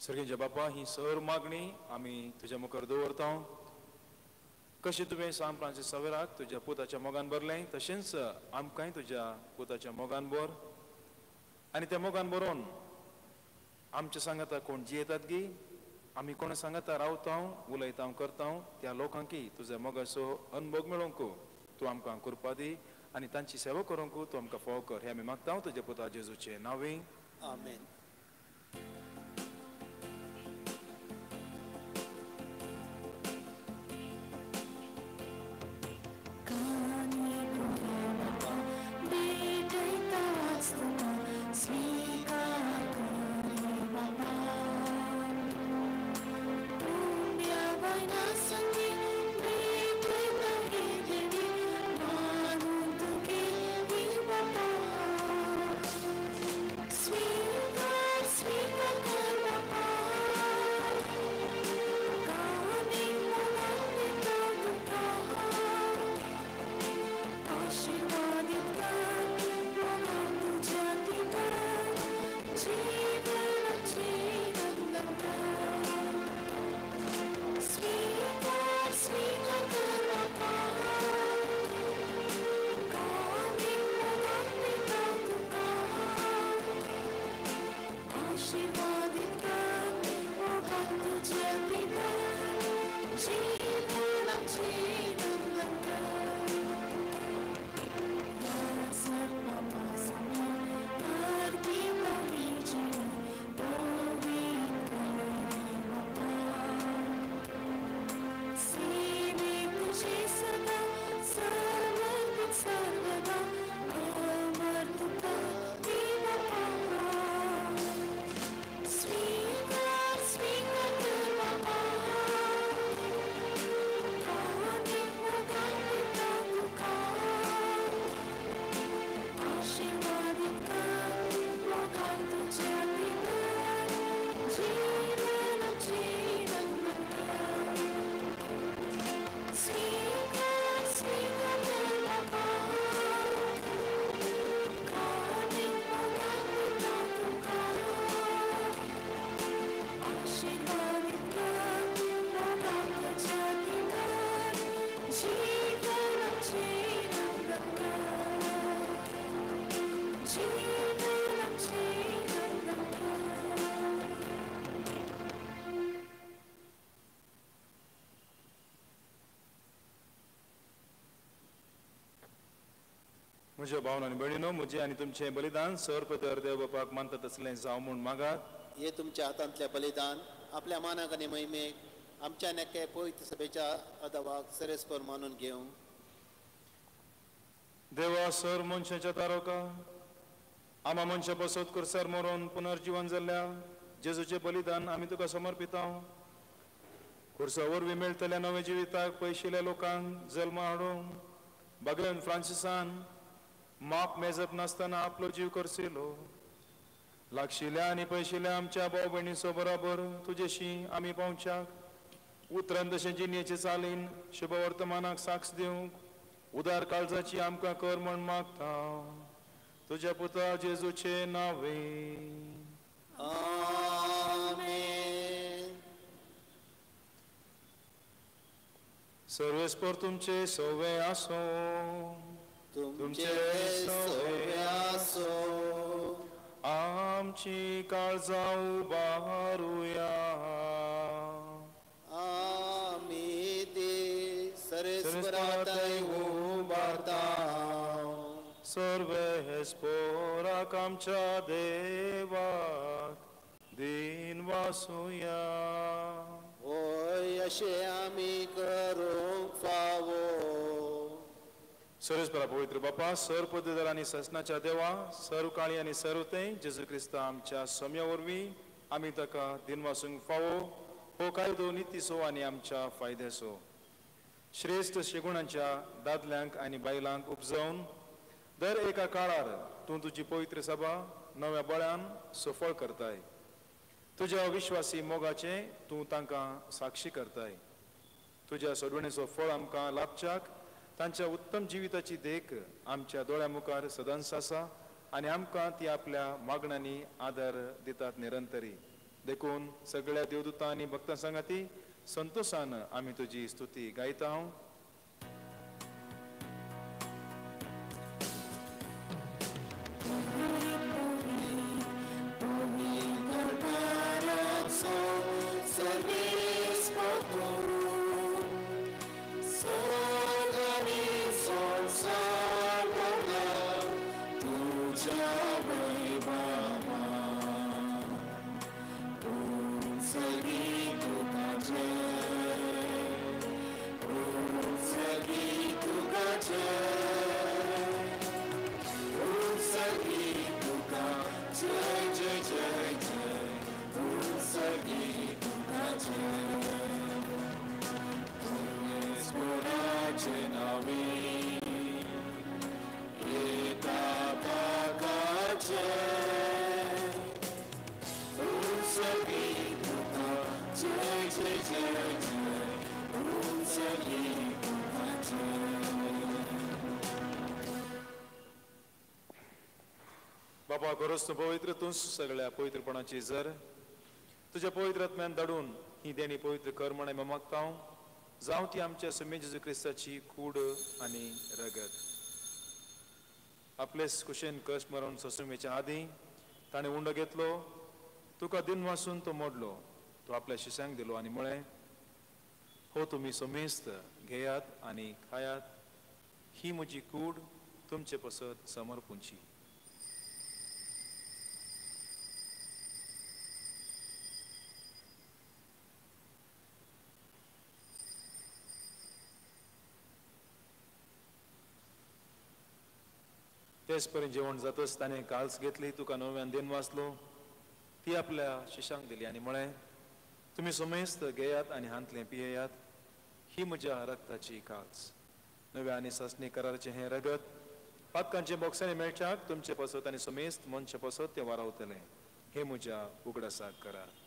सर्गेच्या बापा, ही सर्व मागणी आमी तुज्या मुखार दवरता. कशें तुवें सांत फ्रांसीस सावेराक तुज्या पुताच्या मोगान भरलें तशेंच आमकांय तुज्या पुताच्या मोगान भर आनी त्या मोगान भरोवन आमच्या सांगाता कोण जियेतात गी, आमी कोणा सांगाता रावता, उलयता, करता त्या लोकांकी तुज्या मोगाचो अनुभव मेळोवंक तूं आमकां कृपा दी आनी तांची सेवा करूंक तूं आमकां फावो कर. हें आमी मागता तुज्या पुता जेजूचें नांवें. आमेन. Sweet. म्हज्या भावन आनी भयणीनो, म्हजें आनी तुमचें बलिदान सर्वपदर देव बापाक मानता तसलें जावं म्हूण मागात. हे तुमच्या हातांतलें बलिदान आपल्या मानाक आनी महिमेक आमच्या नेके पवित्र सभेच्या अदवाक सरेस्पर मानून घेवं. देवा सर मनशाच्या तारोका आमा मनशा पसत कुर्सार मरोन पुनर्जीवन जाल्ल्या जेजूचें बलिदान आमी तुका समर्पिता. कुर्सा वरवीं मेळटल्या नव्या जिविताक पयशिल्ल्या लोकांक जल्म हाडूंक बागेवन फ्रांसिसान माप मेजप नासतना आपलो जीव करसिलो. लागशिल्ल्या आनी पयशिल्ल्या आमच्या भाव भयणीचो बराबर तुजेशी आमी पावच्याक उतरान तशें जिणेचे चालीन शुभवर्तमानाक साक्ष दिवंक उदार काळजाची आमकां कर म्हण मागता. तुज्या पुता जेजूचे नावे आमेन. सर्वेस्पर तुमचे सवे आसो. तुमचे सवे आसो. आमची काळजां उबारुया. आमी ती सरेस्पराथंय उबारता. सर्वेस्पराक आमच्या देवाक दिन वासुया. होय अशें आमी करूंक फावो. सर्वेस्परा पवित्र बापा, सर्व पदवीधर आनी ससनाच्या देवा, सर्व काळी आनी सर्व थंय जेजू क्रिस्ता आमच्या सम्या वरवीं आमी ताका दिनवासूंक फावो हो कायदो नितीचो आनी आमच्या फायद्याचो. श्रेश्ठ शेगुणांच्या दादल्यांक आनी बायलांक उपजावन दर एका काळार तूं तुजी पवित्र सभा नव्या बळ्यान सफळ करताय. तुज्या विश्वासी मोगाचें तूं तांकां साक्षी करताय. तुज्या सोडवणेचो फळ आमकां लाभच्याक तांच्या उत्तम जिविताची देख आमच्या दोळ्या मुखार सदांच आसा आनी आमकां ती आपल्या मागण्यांनी आदार दितात निरंतरी. देखून सगळ्या देवदूतां आनी भक्तां सांगाती संतोशान आमी तुजी स्तुती गायता. हांव बाबा खरोच तूं पवित्र, तूं सगळ्या पवित्रपणाची जर तुज्या पवित्र आत्म्यान धाडून ही देणी पवित्र कर म्हण आमी मागता. जावं ती आमच्या सुमे जेजू क्रिस्ताची कूड आनी रगत. आपलेच कुशेन कश्ट मरून सोसुमेच्या आदीं ताणें उंडो घेतलो, तुका दिन वासून तो मोडलो, तो आपल्या शिश्यांक दिलो आनी म्हळें, हो तुमी समेस्त घेयात आनी खायात, ही म्हजी कूड तुमचे पसत समर्पूंची. तेच पर्यंत जेवण जातच ताणें काल्स घेतली, तुका नव्यान दिन वाचलो, ती आपल्या शिश्यांक दिली आनी म्हळें, तुमी समेस्त घेयात आनी हांतलें पियेयात, ही म्हज्या रक्ताची काल्स, नव्या आनी सासणी कराराचें हें रगत पातकांचे बोक्सांनी मेळच्याक तुमचे पसत आनी समेस्त मनशे पसत तें वारावतलें. हें म्हज्या उगडासाक करात.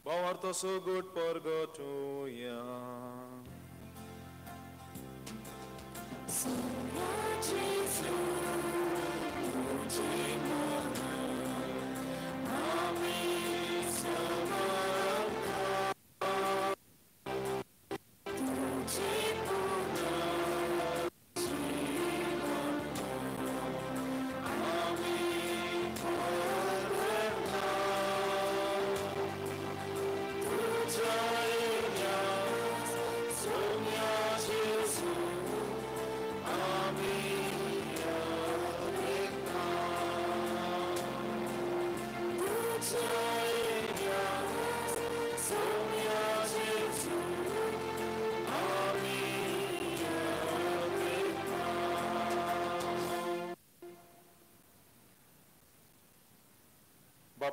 भावार्थ सुगूट परगटुया.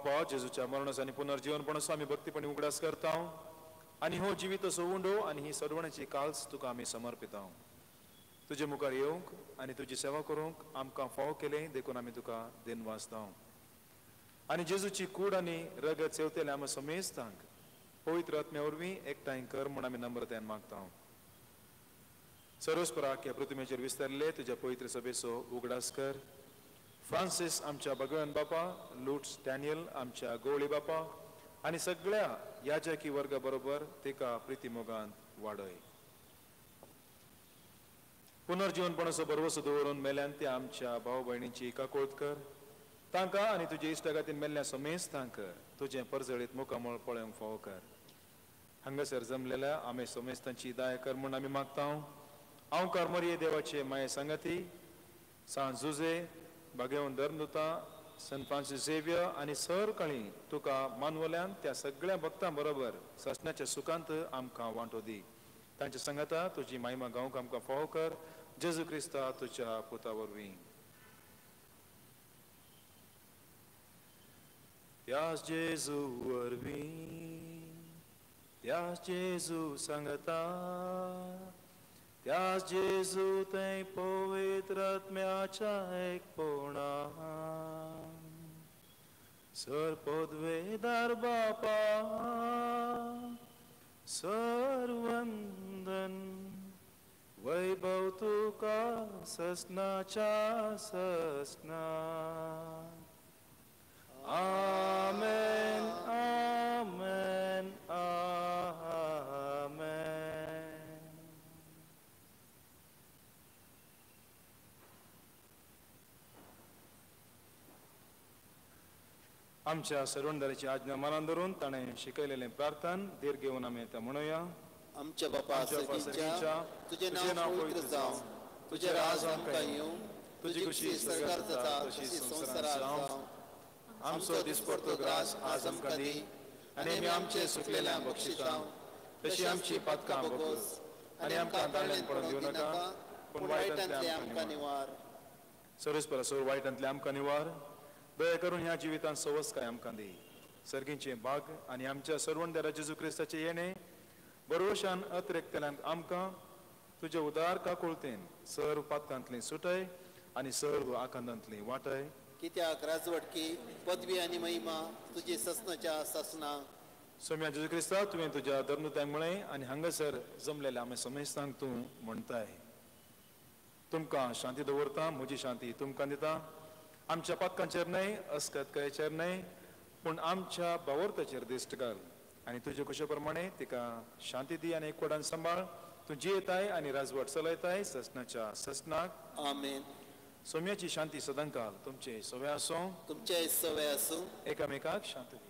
बापा, जेजूच्या मरणाचो आनी पुनर्जीवनपणाचो आमी भक्तीपणी उगडास करता आनी हो जिविताचो उंडो आनी ही सरवणाची काल्स तुका आमी समर्पिता. तुजे मुखार येवंक आनी तुजी सेवा करूंक आमकां फावो केलें देखून आमी तुका दिनवासता. आनी जेजूची कूड आनी रगत सेवतले आमी समेस्तांक पवित्र आत्म्या वरवीं एकठांय कर म्हूण आमी नम्रतायेन मागता. सर्वस्पराक ह्या पृथ्वीचेर विस्तारले तुज्या पवित्र सभेचो उगडास कर. फ्रांसीस आमच्या भगवान बापा, लुट्स डॅनियल आमच्या गोवळी बापा आनी सगळ्या याजकी वर्गा बरोबर तिका प्रितीमोगांत वाडय. पुनर्जीवनपणाचो भरवसो दवरून मेल्यान त्या आमच्या भाव भयणींची काकोळत कर. तांकां आनी तुजे इश्टागातीन मेल्ल्या समेस्तांक तुजें परजळीत मुखामळ पळोवंक फावो कर. हांगासर जमलेल्या आमी समेस्तांची दया कर म्हूण आमी मागता. हांव करमरये देवाचे माये सांगाती सांत जुजे बागेवन धर्मदुता संत फ्रांसीस झेवियर आनी सर कळी तुका मानवल्यान त्या सगळ्या भक्तां बरोबर ससनाच्या सुखांत आमकां वांटो दी. तांच्या सांगाता तुजी मायमा गावंक आमकां फावो कर. जेजू क्रिस्ता तुज्या पुता वरवीं. त्याच जेजू वरवीं, त्याच जेजू सांगता, त्याच जेजू थंय पवित्र आत्म्याच्या एकपणान सर पदवेदार बापा सर्वंदन वैभव तुका ससनाच्या ससना. आमेन, आमेन, आमेन. आमच्या सर्वंदाराची आज्ञा मनान धरून ताणें शिकयलेलें प्रार्थन धीर घेवन आमी आतां म्हणुया. आमच्या बापा सर्गीच्या, तुजें नांव पवित्र जावं, तुजें राज आमकां येवं, तुजी खुशी स्वर्गार जाता तशी संवसारार जावं. आमचो दिसपडतो ग्रास आज आमकां दी आनी आमी आमचे सुकलेल्यांक बक्षिता तशी आमची पातकां बोगोस आनी आमकां ताळ्यान पडून दिवं नाका, पूण वायटांतले आमकां निवार. सर्वेस्परा सोर वायटांतले आमकां निवार. दया करून ह्या जिवितांत सवसकाय आमकां दी. सर्गींचे भाग आनी आमच्या सर्वणदारा जेजू क्रिस्ताचें येणें बरोवशान अतिरेकतल्यांक आमकां तुज्या उदार काकुळतेन सर्व पातकांतली सुटय आनी सर्व आकांतांतली वाटय. कित्याक राजवटकी पदवी आनी महिमा तुजी ससनाच्या ससना. सोम्या जेजू क्रिस्ता, तुवें तुज्या धर्मदूतांक म्हळें आनी हांगासर जमलेल्या आमी समेस्तांक तूं म्हणटाय, तुमकां शांती दवरता, म्हजी शांती तुमकां दिता. आमच्या पातकांचेर न्हय, अस्कतकायेचेर न्हय, पूण आमच्या बावर्ताचेर दिश्ट घाल आनी तुजे कुशे प्रमाणे तिका शांती दी आनी एकवटान सांबाळ. तूं जियेताय आनी राजवट चलयताय ससनाच्या ससनाक. आमेन. सोम्याची शांती सदांकाल तुमचे सवे आसूं, तुमचे सवे आसूं. एकामेकाक शांती दिया.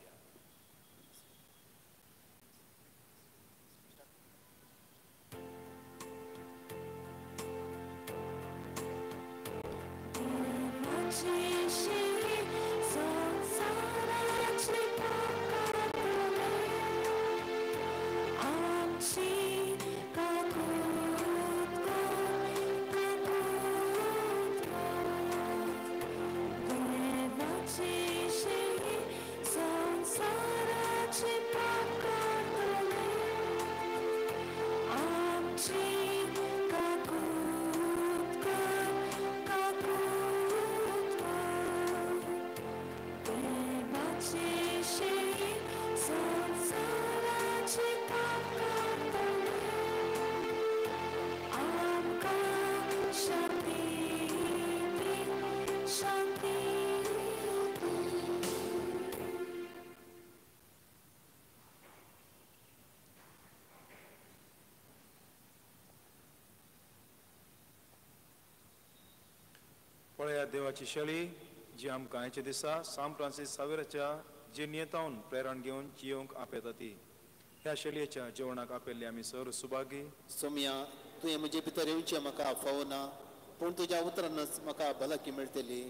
पळया देवाची शैली जी आमकां आयच्या दिसा सांत फ्रांसीस सावेराच्या जिणेंतावन प्रेरण घेवन जियोंक आपयता ती ह्या शैलीच्या जेवणाक आपयल्ले आमी सर सुभागी. सोम्या, तुवें म्हजे भितर येवचें म्हाका फावना, पूण तुज्या उतरानच म्हाका भलायकी मेळटली.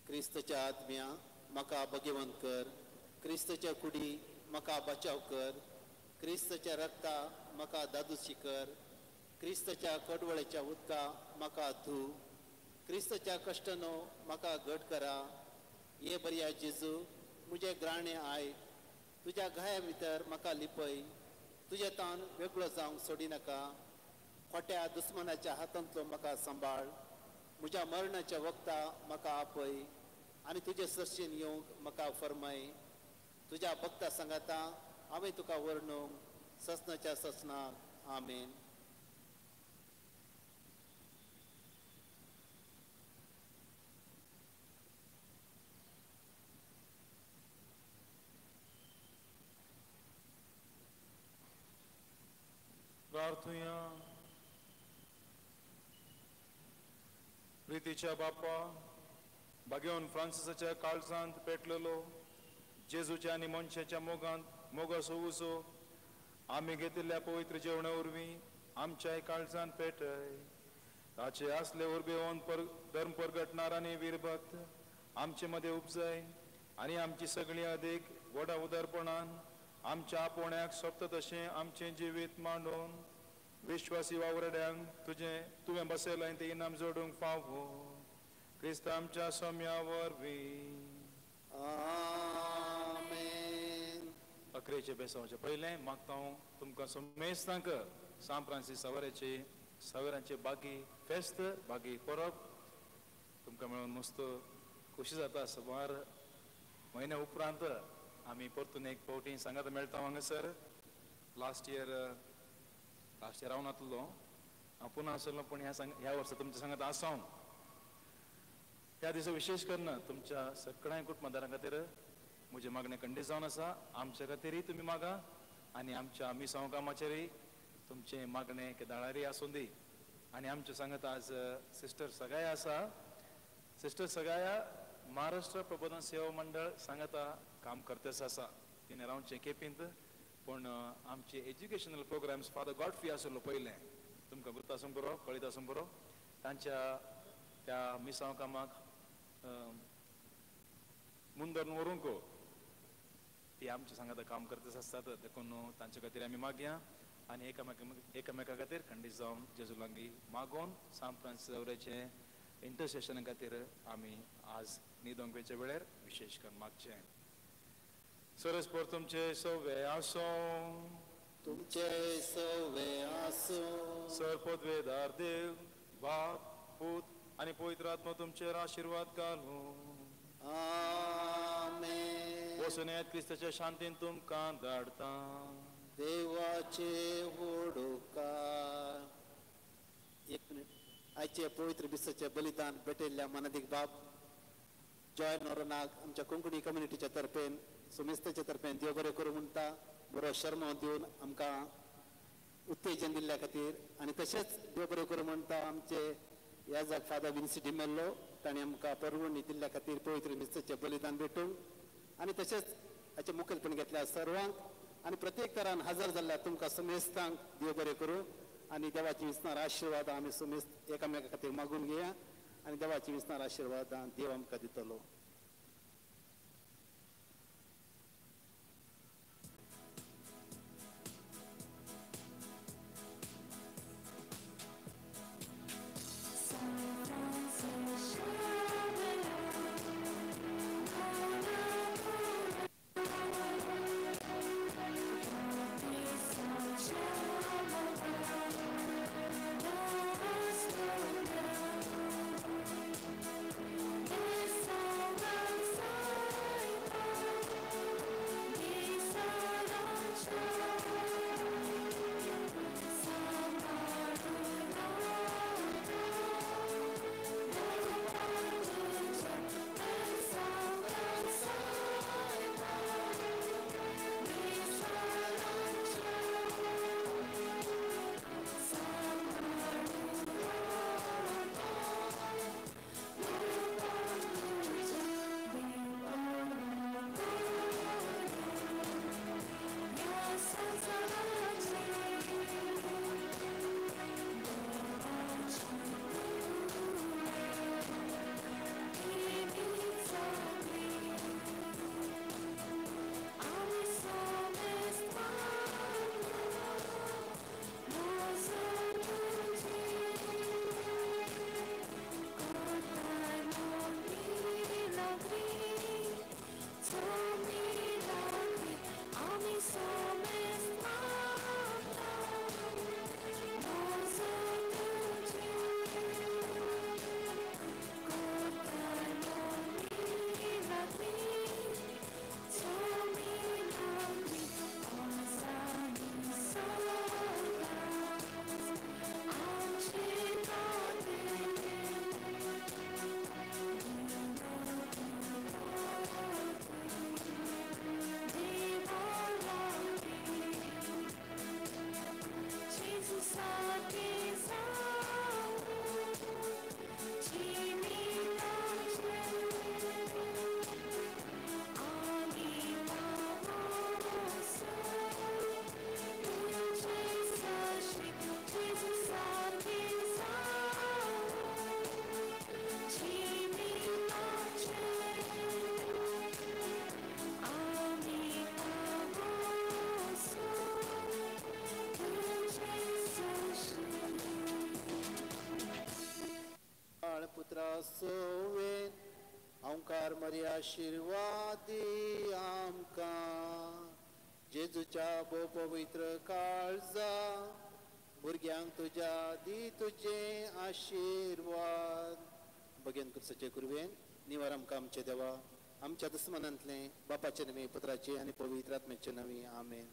क्रिस्तच्या आत्म्या म्हाका भगवंत कर, क्रिस्तच्या कुडी म्हाका बचाव कर, क्रिस्तच्या रक्ता म्हाका दादुशी कर, क्रिस्तच्या कडवळेच्या उदका म्हाका धू, क्रिस्तच्या कश्टनो म्हाका घट करा. ये बऱ्या जेजू म्हजें ग्राणें आयक, तुज्या घाया भितर म्हाका लिपय, तुजें तान वेगळो जावंक सोडिनाका, खोट्या दुस्मनाच्या हातांतलो म्हाका सांबाळ, म्हज्या मरणाच्या वखदा म्हाका आपय आनी तुजे सरशीन येवंक म्हाका फरमाय. तुज्या भक्ता सांगाता हांवें तुका वर्णूंक ससनाच्या ससनाक. आमेन. प्रार्थुया. प्रितीच्या बापा, भाग्यवन फ्रांसिसाच्या काळजांत पेटलेलो जेजूच्या आनी मनशाच्या मोगांत मोगाचो उजो आमी घेतिल्ल्या पवित्र जेवणा वरवीं आमच्याय काळजांत पेटय. ताचे आसले उर्बेवन धर्म परगटणार आनी वीरभक्त आमचे मदें उपजाय आनी आमची सगळी अदीक व्हडा उदारपणान आमच्या आपोवण्याक सोबता तशें आमचें जिवीत मांडून विश्वासी वावरड्यांक तुजें तुवें बसयलां तें इनाम जोडूंक फावो. क्रिस्त आमच्या सोम्या वरवीं. आमेन. अकरेचे बेसांवचे पयलें मागता हांव तुमकां समेस्तांक सांत फ्रांसीस सावराचे सावरांचे बागी फेस्त बागी परब तुमकां मेळून मस्त खोशी जाता. सुमार म्हयन्या उपरांत आमी परतून एक फावटी सांगात मेळटा हांगासर. लास्ट इयर हांव नातलो, हांव पुना आसलो, पूण ह्या वर्सा तुमच्या सांगात आसा हांव. ह्या दिसा विशेश करून तुमच्या सगळ्या कुटुंबादारां खातीर म्हजें मागणें खंडीत जावन आसा. आमच्या खातीरय तुमी मागा. आनी आमच्या मिसांव कामाचेरय तुमचें मागणें केदाळारय आसूं दी. आनी आमचे सांगत आज सिस्टर सगाया आसा. सिस्टर सगाया महाराष्ट्र प्रबोधन सेवा मंडळ सांगता काम करतेच आसा. तिणें रावचें केपींत, पूण आमचे एज्युकेशनल प्रोग्राम्स फादर गॉडफ्री आसलो पयलें, तुमकां गुर्त आसूंक बरो, कळीत आसूंक बरो, तांच्या त्या मिसांव कामाक मुंदर व्हरूंक ती आमच्या सांगाता काम करतच आसतात. देखून तांचे खातीर आमी मागया आनी एकामेका खातीर खंडीत जावन जेजू लागीं मागोवन सांत फ्रांसीस झेवियराचें इंटरसेशना खातीर आमी आज न्हिदोंक वेच्या वेळार विशेश करून मागचें. सरस्पर तुमचे सवे आसूं, तुमचे सवे आसूं. सर पदवेदार देव बाप पूत आनी पवित्र आत्मा तुमचेर आशिर्वाद घालूं. आमेन. वचून येयात, क्रिस्ताच्या शांतीन तुमकां धाडटा. देवाचे होडोकार. एक मिनिट. आयचे पवित्र मिसाचें बलिदान भेटयल्ल्या मानादीक बाब जॉय नोरोनाक आमच्या कोंकणी कम्युनिटीच्या तर्फेन, सुमेस्ताच्या तर्फेन देव बरें करूं म्हणटा. बरो शर्म दिवन आमकां उत्तेजन दिल्ल्या खातीर, आनी तशेंच देव बरें करूं म्हणटा आमचे याजक फादर विन्सी डिमेल्लो, ताणें आमकां परवणी दिल्ल्या खातीर पवित्र मिसाचें बलिदान भेटूंक, आनी तशेंच हाचें मुखेलपण घेतल्या सर्वांक आनी प्रत्येक तरान हजर जाल्ल्या तुमकां समेस्तांक देव बरें करूं. आनी देवाची विसणार आशिर्वाद आमी समेस्त एकामेका खातीर मागून घेया आनी देवाची विसणार आशिर्वाद देव आमकां दितलो. सोवेन मरी आशिर्वादी आमकां जेजूच्या भोव पवित्र काळजा भुरग्यांक तुज्या दी तुजे आशिर्वाद. बगेन कुर्साचे कुरवेन निवार आमकां आमचे देवा आमच्या दुस्मनांतलें बापाचे नवी पुत्राचे आनी पवित्र आत्म्याचे नवी. आमेन.